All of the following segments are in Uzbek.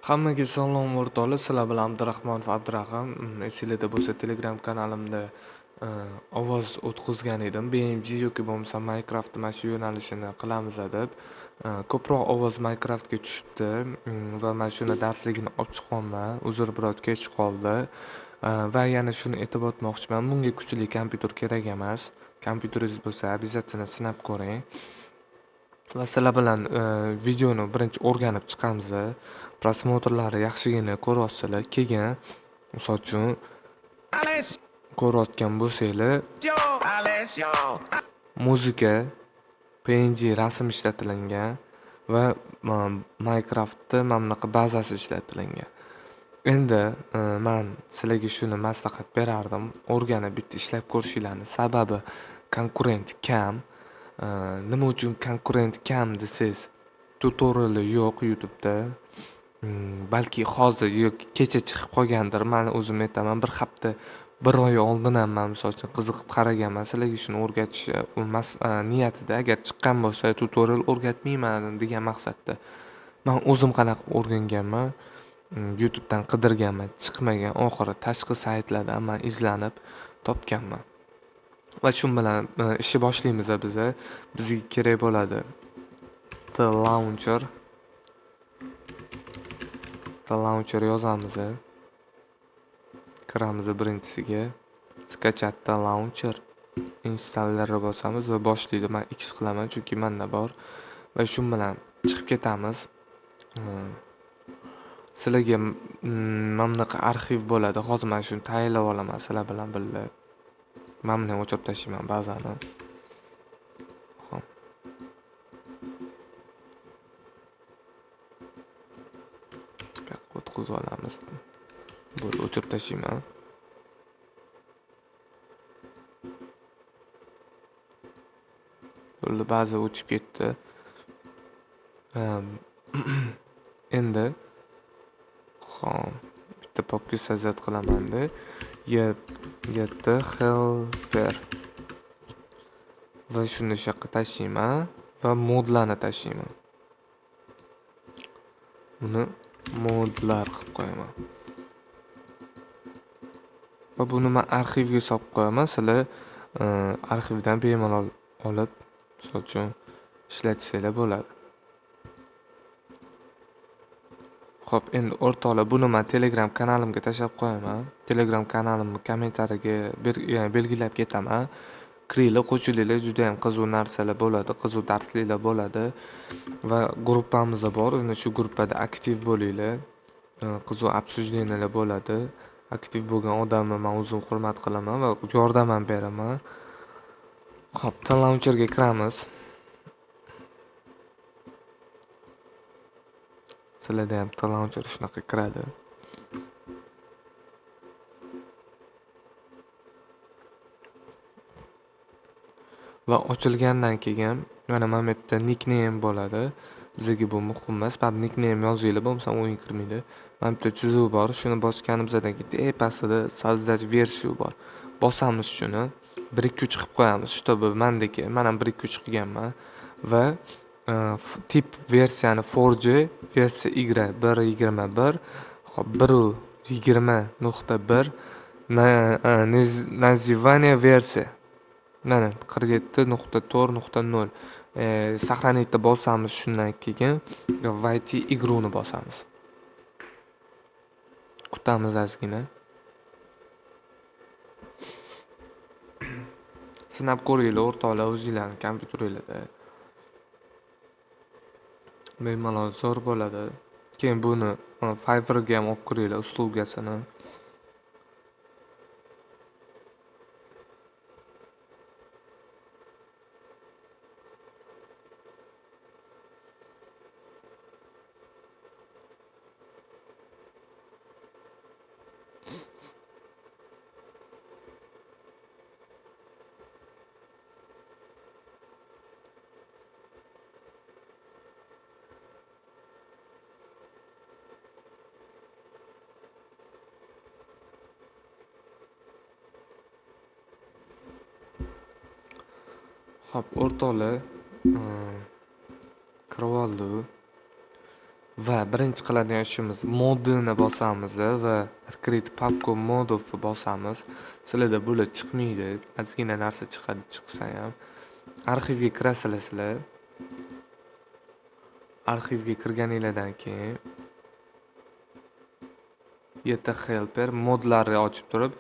Hammaga salom o'rtoqlar, sizlar bilan Abdurahmonov Abdurahim. Esinglarda bo'lsa, Telegram kanalimda ovoz o'tkazgan edim. BMG yoki bo'lmasa Minecraft mana shu yo'nalishini qilamiz deb. Ko'proq ovoz Minecraftga tushibdi va mana shuni darsligini olib chiqyapman. Uzr, biroz kech qoldi. Va yana shuni aytib o'tmoqchiman. Bunga kuchli kompyuter kerak emas. Kompyuteringiz bo'lsa, обязательно sinab ko'ring. Va sizlar bilan videoni birinchi o'rganib chiqamiz. Просмотр lari yaxshigina ko'ryapsizlar. Keyin, misol uchun, ko'rayotgan bo'lsanglar, muzika, PNG rasm ishlatilingan va Minecraftda mana bunaqa bazasi ishlatilingan. Endi man sizlarga shuni maslahat berardim, o'rganib bitta ishlab ko'rishinglarni. Sababi konkurent kam. Nima uchun konkurent kam desangiz, tutoriali yo'q YouTube'da. Balki hozir yoki kecha chiqib qolgandir. Man o'zim aytaman, bir hafta, bir oy oldin ham man misol uchun qiziqib qaraganman. Sizlarga shuni o'rgatish niyatida, agar chiqqan bo'lsa, tutorial o'rgatmayman degan maqsadda. Man o'zim qanaqa o'rganganman, YouTube'dan qidirganman, chiqmagan. Oxiri tashqi saytlardan man izlanib topganman. Va shu bilan ishni boshlaymiz biza. Bizga kerak bo'ladi The Launcher. The Launcher yozamiz. Kiramiz birinchisiga. Скачать The Launcher. Installerni bosamiz va boshlaydi. Men X qilaman, chunki menda bor. Va shu bilan chiqib ketamiz. Sizlarga mana bunaqa arxiv bo'ladi. Hozir mana shuni tayinlab olaman sizlar bilan birga. Mana buni ham o'chirib tashlayman bazani. Xo'p. Bu yoqqa o'tkazib olamiz. Bo'ldi, o'chirib tashlayman. Bo'ldi, baza o'chib ketdi. Endi xo'p, bitta papka создать qilamanda. Yetti helper. Va shuni shu yoqqa tashlayman va modlarni tashlayman. Buni modlar qilib qo'yaman. Va buni men arxivga solib qo'yaman. Sizlar arxivdan bemalol olib, misol uchun, ishlatsanglar bo'ladi. Xo'p, endi o'rtoqlar, buni men Telegram kanalimga tashlab qo'yaman. Telegram kanalimni kommentariyaga belgilab ketaman. Kiringlar, qo'shilinglar, juda ham qiziq narsalar bo'ladi, qiziq darsliklar bo'ladi va gruppamiz bor. Endi shu gruppada aktiv bo'linglar. Qiziq обсуждения lar bo'ladi. Aktiv bo'lgan odamni men o'zim hurmat qilaman va yordam ham beraman. Xo'p, Launcherga kiramiz. Sizlarda ham Launcher shunaqa kiradi. Va ochilgandan keyin mana bu yerda nickname bo'ladi. Bizga bu muhim emas. Mana nickname yozinglar, bo'lmasa o'yin kirmaydi. Mana bitta chizuv bor. Shuni bosganimizdan keyin tepasida создать версию bor. Bosamiz shuni. 1 2 3 qilib qo'yamiz. Чтобы mandagi, men ham 1 2 3 qilganman va tip versiyani 4G versiya Y 1.21, xo'p, 1.20.1, название versiya mana 47.4.0. Сохранить bosamiz, shundan keyin войти игру ni bosamiz. Kutamiz ozgina. Sinab ko'ringlar o'rtoqlar o'zinglarning kompyuteringlarda. Bemalol zo'r bo'ladi. Keyin buni Fiverrga ham olib kiringlar услуга sini. Xo'p, o'rtoqlar, kirib oldi u. Va birinchi qiladigan ishimiz modini bosamiz va открыть папку модов bosamiz. Sizlarda bular chiqmaydi, ozgina narsa chiqadi, chiqsa ham. Arxivga kirasizlar sizlar. Arxivga kirganinglardan keyin YT Helper modlarni ochib turib,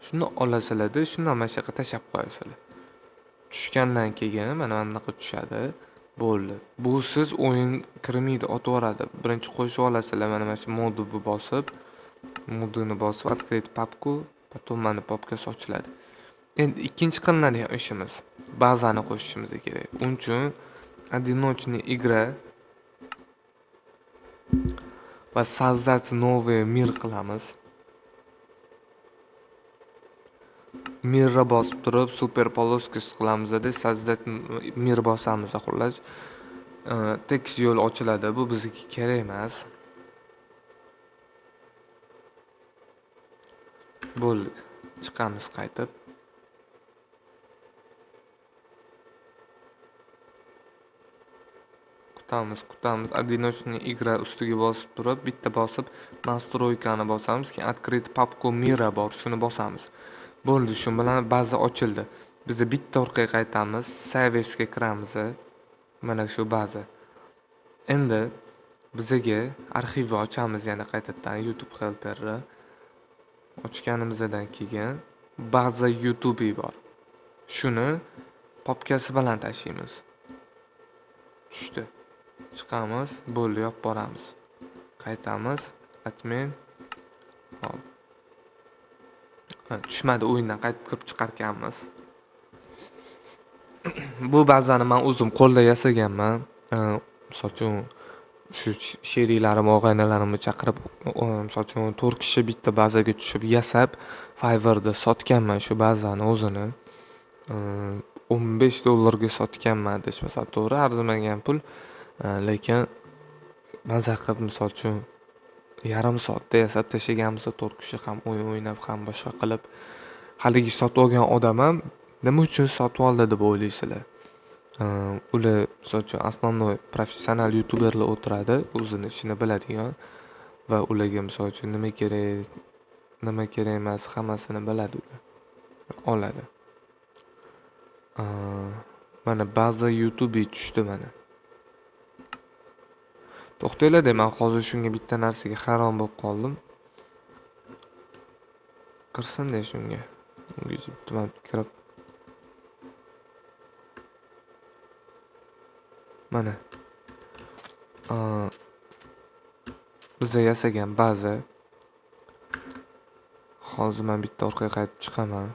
shuni olasizlarda, shundan mana shu yoqqa tashlab qo'yasizlar. Tushgandan keyin mana bunaqa tushadi. Bo'ldi. Busiz o'yin kirmaydi, otib yuboradi. Birinchi qo'shib olasizlar, mana shu modni bosib, moduni bosib, открыть папку, потом mana papkasi ochiladi. Endi ikkinchi qilinadigan ishimiz bazani qo'shishimiz kerak. Uning uchun одиночный игра va создать новый мир qilamiz. Mirni bosib turib, super плоскость qilamizda, создать мир bosamiz xullas. Tekst yo'l ochiladi. Bu bizga kerak emas. Bo'ldi. Chiqamiz qaytib. Kutamiz, kutamiz. Одиночный игра ustiga bosib turib, bitta bosib, настройка ni bosamiz, keyin открыть папку мира bor, shuni bosamiz. Bo'ldi, shu bilan baza ochildi. Biz bitta orqaga qaytamiz, Savesga kiramiz. Mana shu baza. Endi bizaga arxivni ochamiz yana qaytadan YouTube Helperni. Ochganimizdan keyin baza YouTube bor. Shuni papkasi bilan tashlaymiz. Tushdi. Chiqamiz, bo'ldi, yopib boramiz. Qaytamiz, admin. Hop. Tushmadi, o'yindan qaytib kirib chiqarkanmiz. Bu bazani men o'zim qo'lda yasaganman. Misol uchun shu sheriklarim, og'aynilarimni chaqirib, misol uchun 4 kishi bitta bazaga tushib yasab, Fiverrda sotganman shu bazani o'zini. $15 ga sotganman adashmasam, to'g'ri, arzimagan pul, lekin maza qilib misol uchun yarim soatda yasab tashlaganmiz, 4 kishi ham o'yin o'ynab, ham boshqa qilib. Haligi sotib olgan odam ham nima uchun sotib oldi deb o'ylaysizlar? Ular misol uchun основной professional youtuberlar o'tiradi, o'zini ishini biladigan va ularga misol uchun nima kerak, nima kerak emas, hammasini biladi ular. Oladi. Mana baza YouTube tushdi mana. To'xtanglar, men hozir shunga bitta narsaga hayron bo'lib qoldim. Kirsin-da shunga. Unga bitta kirib. Mana. Biza yasagan baza. Hozir men bitta orqaga qaytib chiqaman.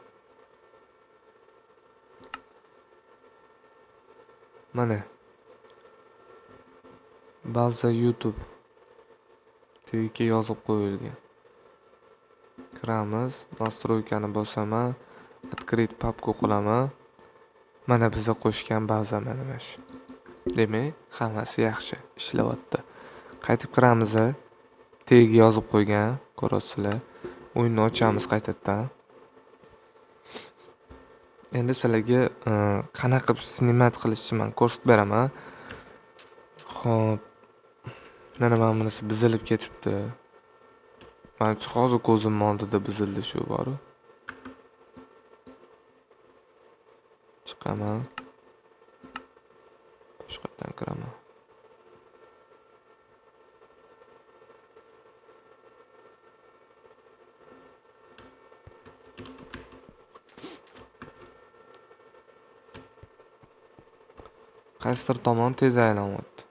Mana. Baza YouTube tagiga yozib qo'yilgan. Kiramiz, настройка ni bosaman, открыть папку qilaman. Mana biza qo'shgan baza mana shu. Demak, hammasi yaxshi ishlayapti. Qaytib kiramiz, tagiga yozib qo'ygan, ko'rasizlar. O'yinni ochamiz qaytadan. Endi sizlarga qanaqa qilib снимать qilishni men ko'rsatib beraman. Xo'p. Mana bunisi buzilib ketibdi. Manimcha hozir ko'zim oldida buzildi shu bor. Chiqaman. Boshqatdan kiraman. Qaysidir tomon tez aylanyapti.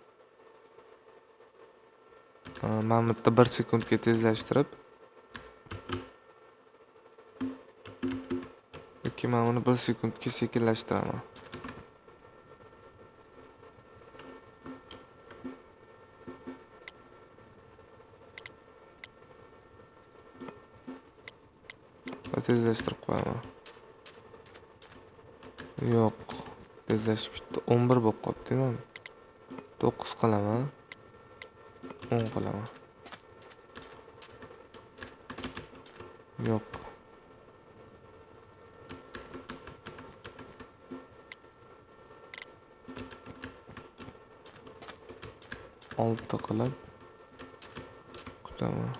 Mana bu yerda 1 sekundga tezlashtirib, yoki men uni 1 sekundga sekinlashtiraman. Va tezlashtirib qo'yaman. Yo'q, tezlashib ketdi. 11 bo'lib qolibdi, mana. 9 qilaman. 10 qilaman. Yo'q. 6 qilib Kutaman.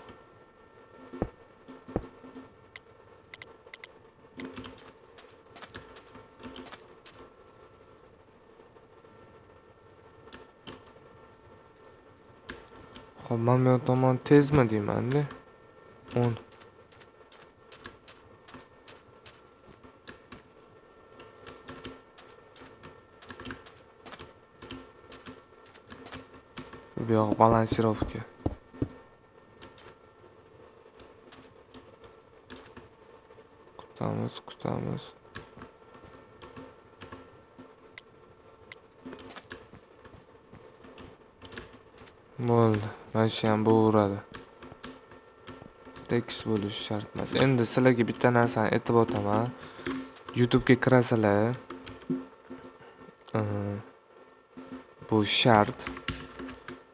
Xo'p, mana bu tomon tezmi deyman-da. 10. Bu yoq balansirovka. Kutamiz, kutamiz. Bo'ldi. Mana shu ham bo'laveradi. Tekst bo'lishi shart emas. Endi sizlarga bitta narsani aytib o'taman. YouTube'ga kirasizlar. Bu shart.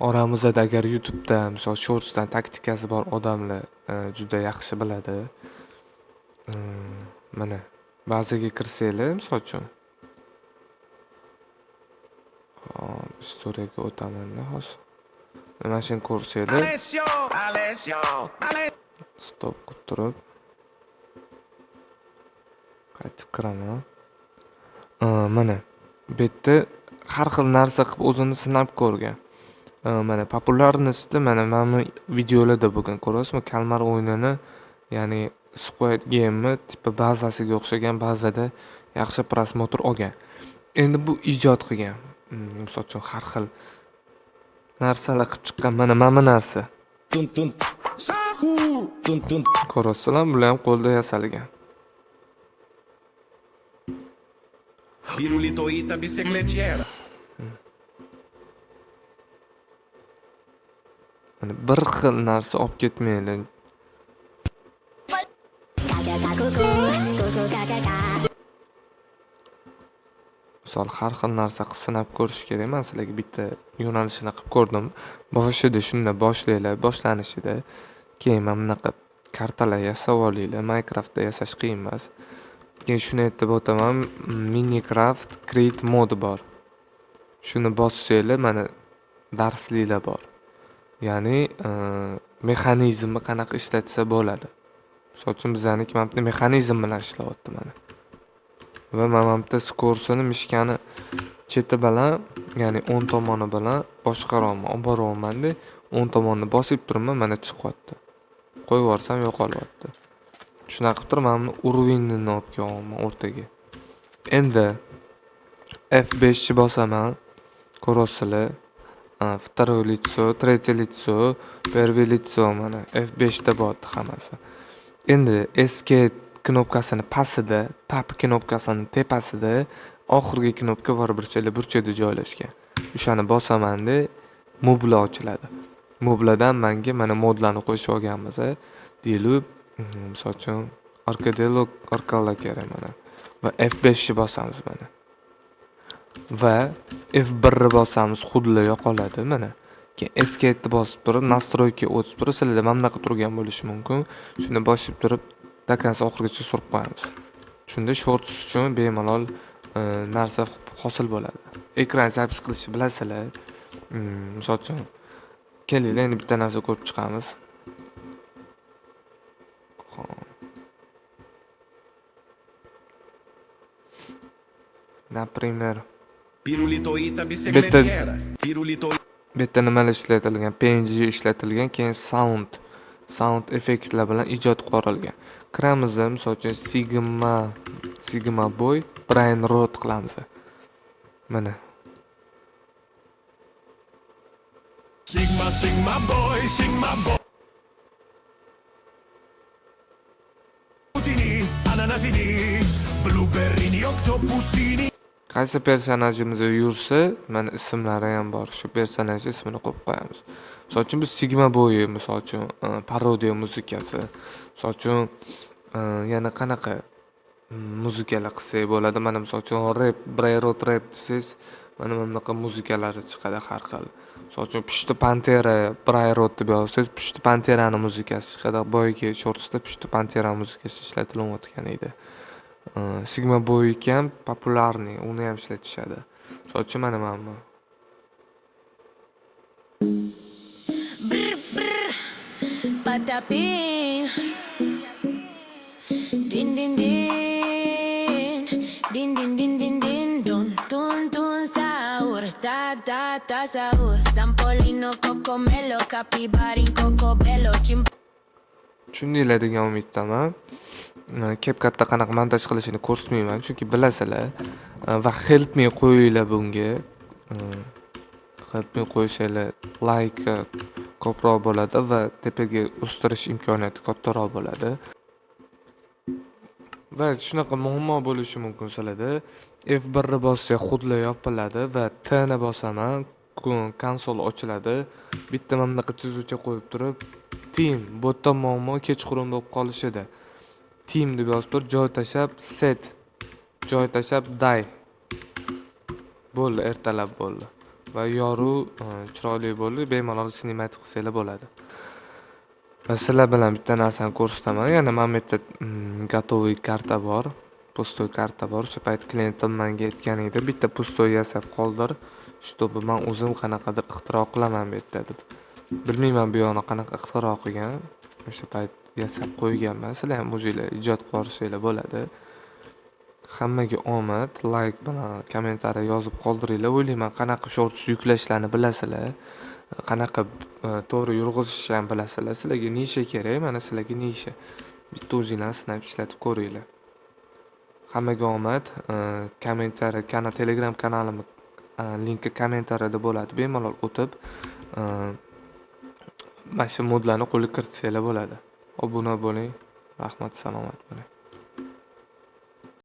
Oramizda agar YouTube'da, misol shortsdan taktikasi bor odamlar juda yaxshi biladi. Mana ba'ziga kirsanglar, misol uchun. Hop, istoriyaga o'taman-da hozir. Mana shuni ko'rsanglar. Stop qilib turib qaytib kiraman. Mana bu yerda har xil narsa qilib o'zini sinab ko'rgan. Mana populyarnosti mana bu videolarda bo'lgan, ko'rasizmi? Kalmar o'yinini, ya'ni Squid Game'ni tipi bazasiga o'xshagan bazada yaxshi prosmotr olgan. Endi bu ijod qilgan. Misol uchun har xil narsalar qilib chiqqan. Mana bu narsa. Ko'rasizlar, bular ham qo'lda yasalgan. Pirulitoita bicicletiera. Mana bir xil narsa olib ketmanglar. Misol har xil narsa qilib sinab ko'rish kerak. Men sizlarga bitta yo'nalishini qilib ko'rdim. Boshida shunda boshlanglar, boshlanishida keyin mana bunaqa kartalar yasab olinglar. Minecraftda yasash qiyin emas. Keyin shuni aytib o'taman, Minecraft Create modi bor. Shuni bossanglar, mana darsliklar bor. Ya'ni mexanizmni qanaqa ishlatsa bo'ladi. Misol uchun bizaniki mana bu mexanizm bilan ishlayapti mana. Va mana bu yerda skorsini mishkani cheti bilan, ya'ni o'ng tomoni bilan boshqaryapman, olib boryapman-da, o'ng tomonni bosib turibman, mana chiqyapti. Qo'yib yuborsam yo'qolyapti. Shunaqa qilib turib mana buni уровеньni olib kelyapman o'rtaga. Endi F5 ni bosaman. Ko'rasizlar. Второе лицо, третье лицо, первое лицо mana F5 da bo'lyapti hammasi. Endi Escape knopkasini pastida, Tab knopkasini tepasida oxirgi knopka bor, bir burchakda joylashgan. O'shani bosamanda mobla ochiladi. Mobladan menga mana modlarni qo'shib olganmiz, deyilib, misol uchun Arkadello Arkala kerak mana. Va F5 ni bosamiz mana. Va F1 ni bosamiz, xuddi yo'qoladi mana. Keyin Escape ni bosib turib, настройка o'tib turib, sizlarda mana bunaqa turgan bo'lishi mumkin. Shuni bosib turib, dakansi oxirigacha surib qo'yamiz. Shunda shorts uchun bemalol narsa hosil bo'ladi. Ekran zapis qilishni bilasizlar. Misol uchun kelinglar, endi bitta narsa ko'rib chiqamiz. Например, Pirulitoita bicicletiera. Pirulito bu yerda nimalar ishlatilgan? PNG ishlatilgan, keyin sound effektlar bilan ijod qilingan. Kiramiz, misol uchun Sigma Boy Brain Rot qilamiz. Mana. Sigma, Sigma Boy, Sigma Boy. Ananasini, blueberrini, octopusini. Qaysi personajimiz yursa, mana ismlari ham bor. Shu personaj ismini qo'yib qo'yamiz. Misol uchun bu Sigma Boy, misol uchun parodiya muzikasi. Misol uchun yana qanaqa muzikalar qilsak bo'ladi? Mana misol uchun rap, Brain Rot rap desangiz, mana bunaqa muzikalari chiqadi har xil. Misol uchun Pushti Pantera Brain Rot deb yozsangiz, Pushti Panterani muzikasi chiqadi. Boyagi shortsda Pushti Pantera muzikasi ishlatilayotgan edi. Sigma Boy ham populyarniy, uni ham ishlatishadi. Misol uchun mana bu. Brr, brr. Patapim. Din din din. Din din din din din dun. Tun tun sahur. Ta ta ta sahur. Sampolino cocomelo. Capibarin cocobelo. Chim Tushundinglar degan umiddaman. CapCutda qanaqa montaj qilishini ko'rsatmayman, chunki bilasizlar. Va help me qo'yinglar bunga. Help me qo'ysanglar, layk ko'proq bo'ladi va tepaga o'stirish imkoniyati kattaroq bo'ladi. Va shunaqa muammo bo'lishi mumkin sizlarda. F1 ni bossak, HUDlar yopiladi va T ni bosaman, konsol ochiladi. Bitta mana bunaqa chizuvcha qo'yib turib, theme, bu yerda muammo kechqurun bo'lib qolishida. Theme deb yozib turib, joy tashlab set, joy tashlab day. Bo'ldi, ertalab bo'ldi. Va yorug', chiroyli bo'ldi. Bemalol sinematik qilsanglar bo'ladi. Va sizlar bilan bitta narsani ko'rsataman. Yana mana bu yerda готовый karta bor. Пустой karta bor. O'sha payt klientim menga aytgan edi, bitta пустой yasab qoldir, чтобы man o'zim qanaqadir ixtiro qilaman bu yerda deb. Bilmayman, bu yoqni qanaqa ixtiro qilgan. O'sha payt yasab qo'yganman. Sizlar ham o'zinglar ijod qilib yuborsanglar bo'ladi. Hammaga omad, layk bilan kommentariy yozib qoldiringlar. O'ylayman, qanaqa shorts yuklashlarni bilasizlar. Qanaqa to'g'ri yurg'izishni ham bilasizlar. Sizlarga nisha kerak, mana sizlarga nisha. Bitta o'zinglarni sinab ishlatib ko'ringlar. Hammaga omad. Kommentariy, kana Telegram kanalimni linki kommentariyada bo'ladi. Bemalol o'tib, mana shu modlarni qo'lga kiritsanglar bo'ladi. Obuna bo'ling. Rahmat, salomat bo'ling.